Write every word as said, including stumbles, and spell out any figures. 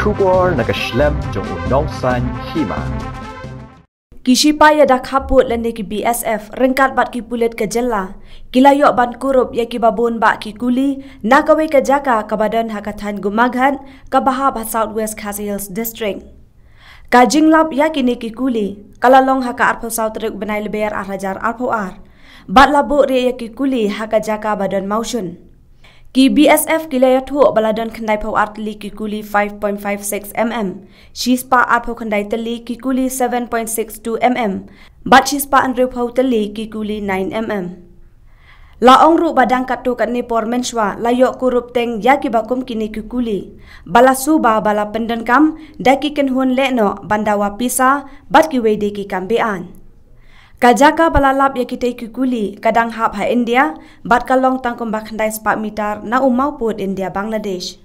Khubor na ka shlem jong u nongsan hima. Ki shipai ïada khappud lane ki B S F ryngkat bad ki pulit ka jylla ki la ïoh ban kurup ïa kiba bun bah ki kuli na kawei ka jaka kaba don ha ka thaiñ Gumaghat kaba hap ha South West Khasi Hills District. Ka jinglap ïa kine ki kuli ka la long ha ka arphew saw tarik bnai Lber ar hajar arphew ar bad la buh rieh ïa ki kuli ha ka jaka ba don mawshun. Ki B S F ki la ïathuh ba la don khyndai phew ar tylli ki kuli five point five six mm, shispah arphew khyndai tylli ki kuli seven point six two mm bad shispah hynriewphew tylli ki kuli nine mm. La ong ruh ba dang katto katne por mynshwa la ïoh kurup teng ïa kiba kum kine ki kuli ba la suba ba la pyndonkam da ki kynhun lehnoh ban dawa pisa bad kiwei de ki kam beaiñ. Ka jaka ba la lap ïa kitei ki kuli ka dang hap ha India bad ka long tang kumba khyndai spah mitar na u mawpud India Bangladesh.